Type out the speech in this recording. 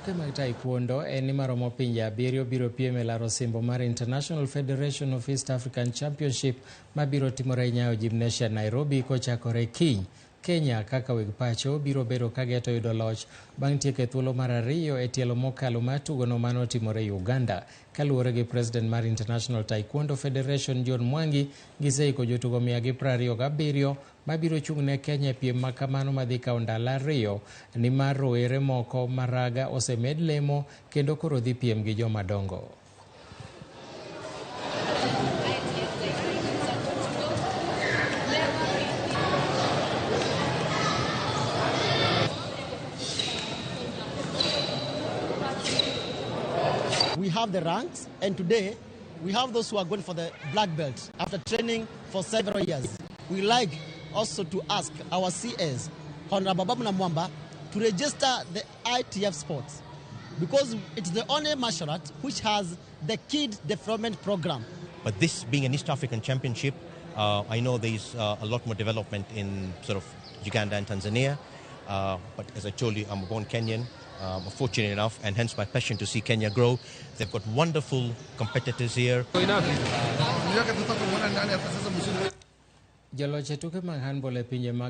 Tuke mag taekwondo en ni maromo pinje 7 biro piem e laro osimbo mar International Federation of East African Championship mabiro timore Nyayo Gymnasium Nairobi kochakore kiny. Kenya kaka weg pacho biro bedo ka geto yudo loch bang' tieko e thuolo mar 2 e tielo mokalo mar tugono manotimore Uganda. Kaluwore gi president mar International Taekwondo Federation John Mwangi, giseiko jotugo 127 mabiro chung' ne Kenya e piem ma kamano madhi kawo ndalo 2 nimar rowere moko maraga osemed lemo kendo koro dhi piem gi joma dongo. We have the ranks, and today we have those who are going for the black belt after training for several years. We like also to ask our CS, Honorable Ababu Namwamba, to register the ITF sports, because it's the only martial art which has the kid development program. But this being an East African championship, I know there's a lot more development in sort of Uganda and Tanzania. But as I told you, I'm a born Kenyan. I'm fortunate enough, and hence my passion to see Kenya grow. They've got wonderful competitors here. Joloch e tuke mag handball e pinje mag